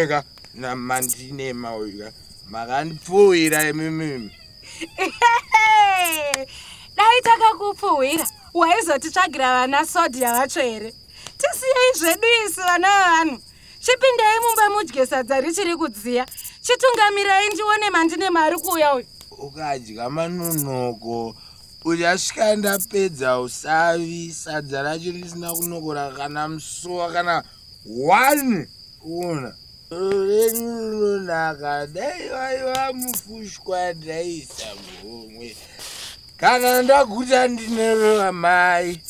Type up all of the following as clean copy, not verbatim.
Imimiweka namandinema uyu makandipfuwira imimimi. Dai takakupfuwira waizotitsvagira vana sodhiya vacho here? Tisiyei zvedu isu vana vevanhu. Chipindai mumba mudye sadza richiri kudziya. Chitungamirai ndione mandine mari kuuya uyu. Ukadya manonoko uchasvika ndapedza usavi sadza racho risina kunokora kana musuwa kana one kuona renyu rinonaka dai vaiva mufushwa ndaisa muhomwe kana ndaguta ndinorova mai.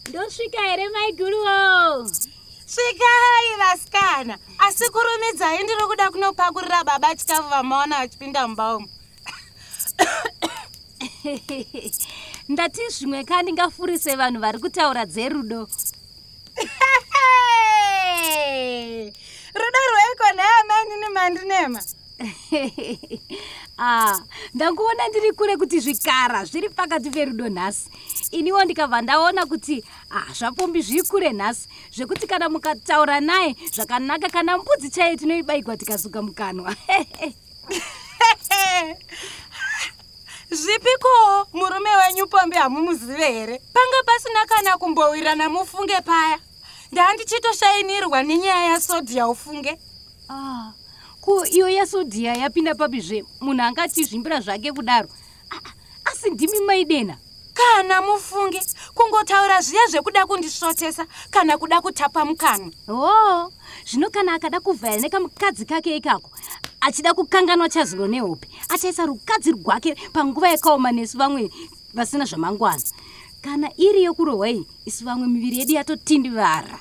Ndosvika here maiguruwo? Svikai vasikana, asi kurumidzai ndiri kuda kunopakurira baba chikafu vamaona vachipinda mumba umu. Ndati zvimwe ka ndingafurise vanhu vari kutaura dzerudo. Rudo rweiko nhai amainini mandinema? Ah, ndangoona ndiri kure kuti zvikara zviri pakati perudo nhasi. Iniwo ndikabva ndaona kuti ah, zvapombi zviri kure nhasi zvekuti kana mukataura naye zvakanaka kana mbudzi chaiyo tinoibaigwa tikazuka mukanwa. Zvipikowo murume wenyu pombi hamumuzive here? Panga pasina kana kumbowirirana mufunge paya. Ndandichitoshainirwa nenyaya yaSodhiya ufunge. Ah, ko iyo yasodhiya yapinda papi zve munhu anga achizvimbira zvake kudaro? Ah, ah, asi ndimi maidena. Kana mufunge kungotaura zviya zvekuda kundisvotesa kana kuda kutapa mukanwa. Oh, zvino kana akada kuvhaya nekamukadzi kake ikako achida kukanganwa chazuro nehope achaisa rukadzi rwake panguva yakaoma nesu vamwe vasina zvamangwana. Kana iri yokurohwa iyi isu vamwe miviri yedu yatotindivara.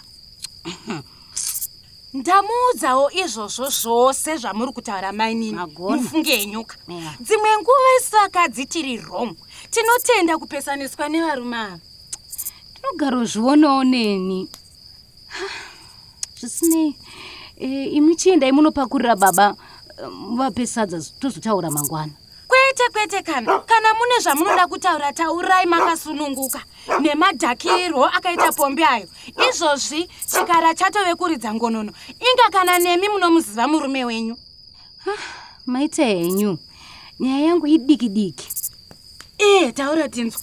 Ndamuudzawo izvozvo zvose zvamuri kutaura mainini. Magona. Mufunge henyuka. Yeah. Dzimwe nguva isu vakadzi tiri wrong. Tinotenda kupesaniswa nevarume ava. Ndinogarozvionawo neni. Zvisinei, eh, imi chiendai munopakurira baba eh, muvape sadza tozotaura mangwana. Kwete kwete kana kana mune zvamunoda kutaura taurai makasununguka nemadhakirwo akaita pombi ayo izvozvi chikara chatove kuridza ngonono inga kana nemi munomuziva murume wenyu. Maita henyu, nyaya yangu idiki diki. Ee taura tinzwa.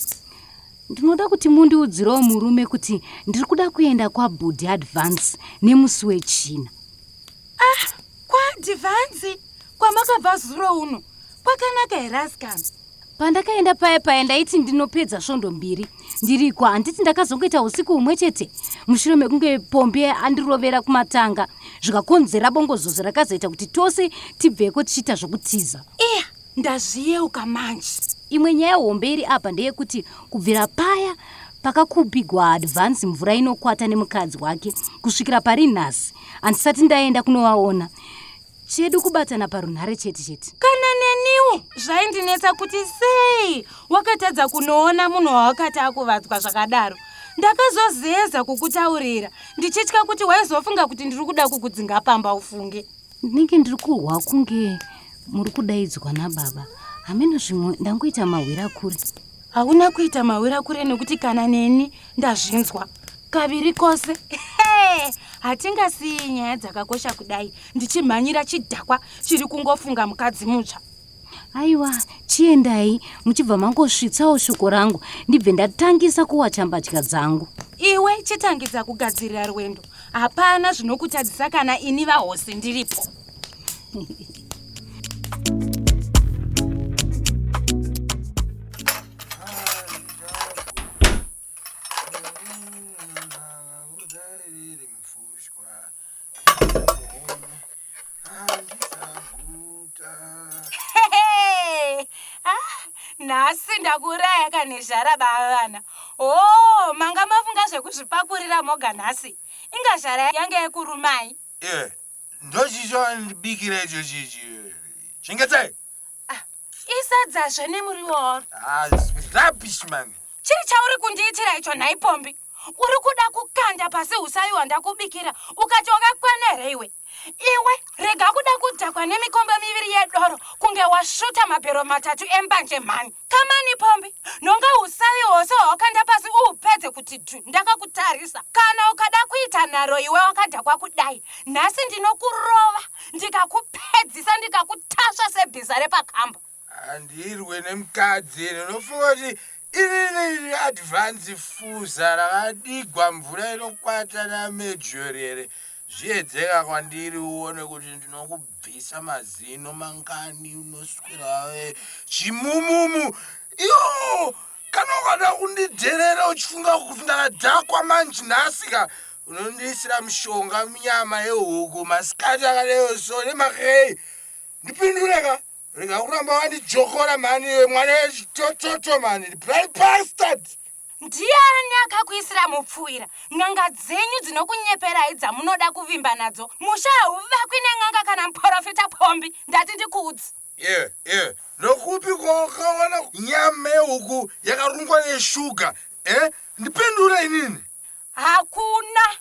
Ndinoda kuti mundiudzirewo murume kuti ndiri kuda kuenda kwabhudhi Advance nemusi wechina. Ah, kwaAdvance kwamakabva zuro uno kwakanaka here asikana? Pandakaenda paya paya ndaiti ndinopedza svondo mbiri ndiriko, handiti ndakazongoita usiku humwe chete mushure mekunge pombi andirovera kumatanga zvikakonzera bongozozo rakazoita kuti tose tibveko tichiita zvokutiza. Iya, ndazviyeuka manje. Imwe nyaya hombe iri apa ndeyekuti kubvira paya pakakupigwa Advance mvura inokwata nemukadzi wake kusvikira pari nhasi handisati ndaenda kunovaona. Chedu kubatana parunhare chete chete. Kana neniwo zvaindinetsa kuti sei wakatadza kunoona munhu wawakati akuvadzwa zvakadaro. Ndakazozeza kukutaurira ndichitya kuti waizofunga kuti ndiri kuda kukudzinga pamba ufunge. Ndinenge ndiri kuhwa kunge muri kudaidzwa nababa. Hameno zvimwe ndangoita mahwira kure. Hauna kuita mahwira kure nekuti kana neni ndazvinzwa kaviri kose. Hatingasiyi nyaya dzakakosha kudai ndichimhanyira chidhakwa chiri kungofunga mukadzi mutsva. Aiwa, chiendai muchibva mangosvitsawo shoko rangu ndibve ndatangisa kuwacha mbatya dzangu. Iwe chitangidza kugadzirira rwendo, hapana zvinokutadzisa kana ini vahosi ndiripo. Nhasi ndakuuraya kanezhara baba vana. Oh, manga mafunga zvekuzvipakurira moga nhasi. Inga zhara yange yekurumai. Eh, ndochicho ndibikira icho chichi. Chengetai. Ah, isadzazve nemuriwo waro. Ah, rubbish man. Chii chauri kundiitira icho nhai pombi? Uri kuda kukanda pasi usavi hwandakubikira ukati wakakwana here iwe? Iwe rega kuda kudhakwa nemikombe miviri yedoro kunge wasvuta mabhero matatu embanje mhani. Kamani pombi, nhonga usavi hwose hwawakanda pasi uupedze kuti dhu ndakakutarisa. Kana ukada kuita nharo iwe wakadhakwa kudai, nhasi ndinokurova ndikakupedzisa ndikakutasva sebhiza repakamba. Handirwe nemukadzi ndinofunga kuti inini advance fuza rakadigwa mvura inokwata namejori here zviyedzeka kwandiri uone kuti ndinokubvisa mazino mangani unoswera wave chimumumu iyo kana ukada kundidherera uchifunga kuti ndakadhakwa manje nhasi ka unondiisira mushonga munyama yehuku masikati akadaiyo so nemakei ndipindure ka Rega kuramba wandijokora mhani iwe mwana wechitototo mhani bloody bastard. Ndiani akakuisira mupfuwira? N'anga dzenyu dzinokunyeperai dzamunoda kuvimba nadzo. Musha hauvakwi nen'anga kana muporofita pombi. Ndati ndikuudze. Iwe, iwe, ndokupi kwawakawana nyama yehuku yakarungwa neshuga? Eh? Ndipindure inini. Hakuna.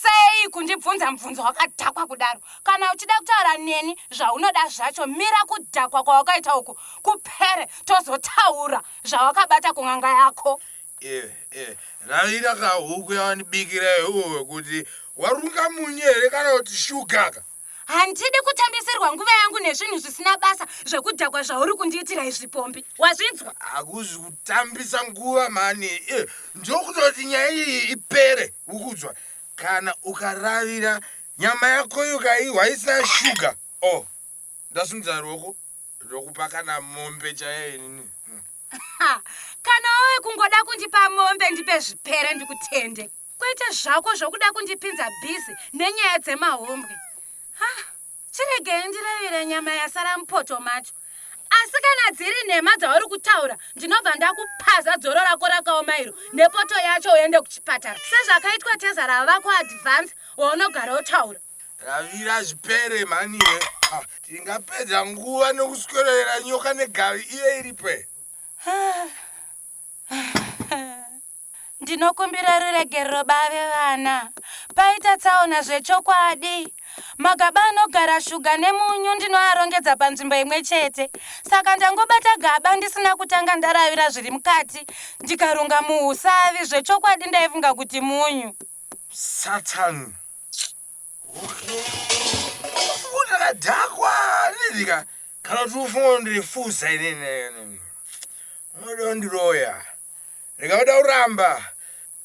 Sei kundibvunza mubvunzo wakadhakwa kudaro? Kana uchida kutaura neni zvaunoda zvacho, mira kudhakwa kwawakaita uku kupere tozotaura zvawakabata kun'anga yako. Eh, eh, ravira kahuku yawandibikira iwewe kuti warunga munyu here kana kuti shuga ka? Handidi kutambisirwa nguva yangu nezvinhu zvisina basa zvekudhakwa zvauri kundiitira izvi Pombi. Wazvinzwa? Hakuzi kutambisa nguva mhani. Eh, ndokutoti nyaya iyi ipere ukudzwa. Kana ukaravira nyama yako iyo ukaihwa isina shuga. Oh, ndasimudza ruoko ndokupa kana mombe chaiyo inini. Hmm. Kana wave kungoda kundipa mombe ndipe zvipere ndikutende. Kwete zvako zvokuda kundipinza busy nenyaya dzemahombwe. Ha, chiregei ndiravire nyama yasara mupoto macho. Asi kana dziri nhema dzauri kutaura ndinobva ndakupaza dzoro rako rakaoma iro nepoto yacho uende kuchipatara sezvakaitwa tezara vako advance waunogara otaura. Ravira zvipere mhani iwe. Ah, tingapedza nguva nokuswerera nyoka negavi iye iripo. Ndinokumbira ruregerero bave vana. Paita tsaona zvechokwadi. Magaba anogara shuga nemunyu ndinoarongedza panzvimbo imwe chete. Saka ndangobata gaba ndisina kutanga ndaravira zviri mukati ndikarunga muusavi zvechokwadi ndaifunga kuti munyu. Satan. Okay. Ndakadhakwa ndika kana kuti ufunga ndiri fuza inini. Unoda kundiroya. Rega kuda kuramba.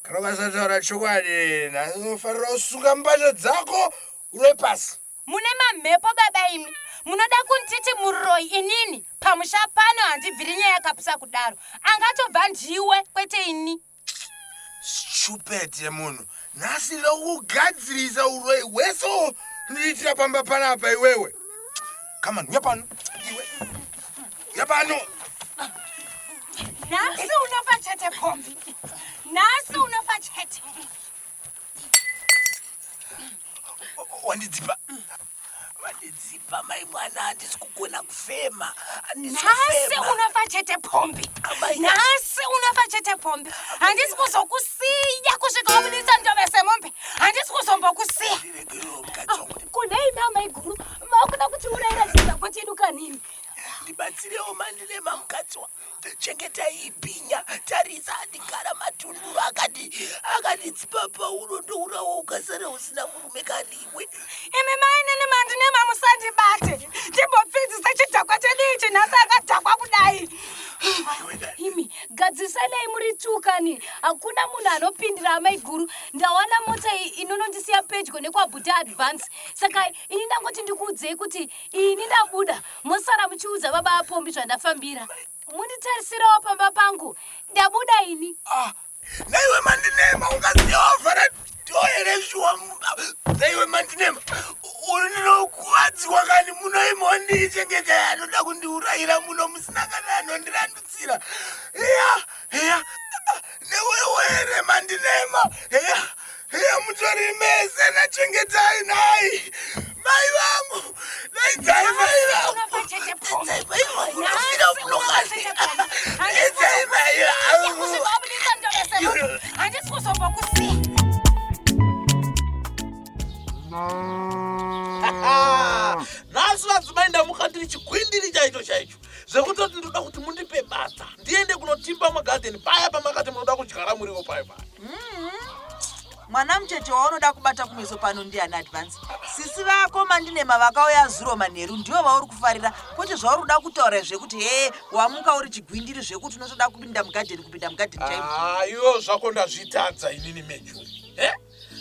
Kana ukasataura chokwadi nhasi unofanira kusunga mbatya dzako urove pasi. Mune mamhepo baba imi. Munoda kunditi muroyi inini? Pamusha pano handibviri nyaya yakapusa kudaro. Angatobva ndiwe kwete ini. Stupid yemunhu. Nhasi ndokugadzirisa uroyi hwese ndiitira pamba panapa iwewe. Come on, uya pano. Iwe. Uya pano. Nhasi unofa chete pombi. Nhasi unofa chete. Wandidzipa. Wandidzipa mai mwana handisi kugona kufema. Nhasi unofa chete pombi. Nhasi unofa chete pombi. Handisi kuzokusiya kusvika wabudisa ndove semombe. Handisi kuzombokusiya. Kunei maiguru makuda kutiurayira chidhakwa chedu kanini? Ndibatsirewo mandinema mukadzi wa chengetai ibhinya tarisa andigara matunduru akati akanditsipa pauro ndourawo ukasara usina murume kaniwe imi mainini mandinema musandibate ndimbopfidzisa chidhakwa chedu ichi nhasi akadhakwa kudai imi gadzisanai muri tukani hakuna munhu anopindira amaiguru ndawana mota inonondisiya pedyo nekwabhuti advance saka ini ndangoti ndikuudzei kuti ini ndabuda mosara muchiudza baba apombi zvandafambira munditarisirawo pamba pangu ndabuda ini ah, naiwe mandinema ungaziva wavhara tohere shuwa naiwe mandinema unokuvadzwa kani muno imondi chengeta anoda kundiurayira muno musina kana anondirandutsira iya iya newewo here mandinema iya iya mutori mese nachengetai nai mai vangu daidzai mai vangu daidzai mai vangu ndofira munokasi daidzai mai vangu handisi kuzombokusiya. Nhasi vadzimai ndamuka ndiri chigwindiri chaicho chaicho zvekutoti ndoda kuti mundipe basa ndiende kunotimba mugadheni paya pamakati munoda kudyara muriwo payo paya. Mwana mucheche waunoda kubata kumeso pano ndiani Advance? Sisi vako Mandinema vakauya zuro manheru ndivo vauri kufarira kwete zvauri kuda kutaura zvekuti hee wamuka uri chigwindiri zvekuti unotoda kupinda mugadheni kupinda mugadheni chaimo. Ah, iwo zvako ndazvitadza inini Mejuri. Eh?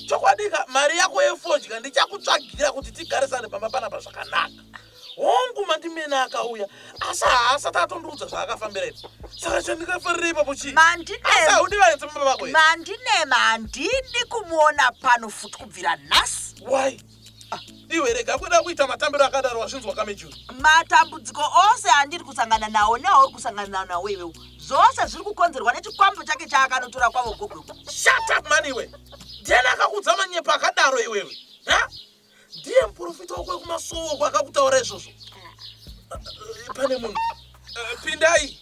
Chokwadika mari yako yefodya ndichakutsvagira kuti tigarisane pamba panapa zvakanaka. Hongu Mandimena akauya asi haasati atondiudza zvaakafambira izvi. Saka chandingafarira ipapo chii? Asi haudi vaenzi pamba pako here? Mandinema handidi kumuona pano futi kubvira nhasi. Why? Ah, iwe rega kuda kuita matambiro akadaro wazvinzwa kaMejuri. Matambudziko ose andiri kusangana nawo neauri kusangana nawo iwewe zvose zviri kukonzerwa nechikwambo chake chaakanotora kwavo gogwe. Shut up man iwe. Ndiani akakuudza manyepo akadaro iwewe? Ha? Ndiye muprofita wako wekumasowo uko akakutaura izvozvo. Pane munhu. Pindai.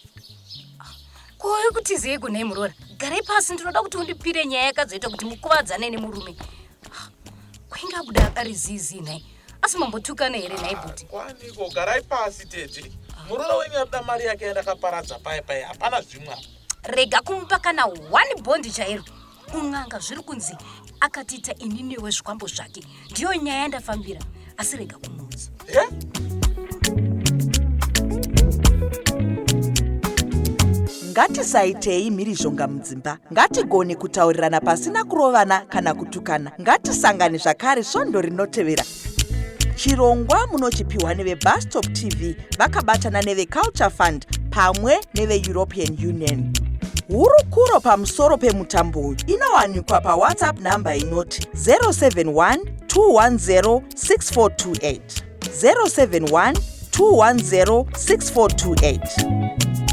Ko uri kutizei kunhai muroora? Garai pasi ndinoda kuti undipire nyaya yakazoita kuti mukuvadzane nemurume. Kwainge abuda ari zizi nhai. Asi mambotukana here nhai bhuti? Kwaniko garai pasi tete. Muroora wenyu arikuda mari yake yandakaparadza paya paya hapana zvimwe apa. Rega kumupa kana one bond chairo. Kun'anga zviri kunzi akatiita ini newe zvikwambo zvake. Ndiyo nyaya yandafambira asi rega kumuudza. Eh? Ngatisaitei mhirizhonga mudzimba. Ngatigone kutaurirana pasina kurovana kana kutukana. Ngatisangane zvakare svondo rinotevera. Chirongwa munochipiwa neveBustop TV vakabatana neveCulture Fund pamwe neveEuropean Union. Hurukuro pamusoro pemutambo uyu inowanikwa paWhatsApp nhamba inoti 071 210 6428. 071 210 6428.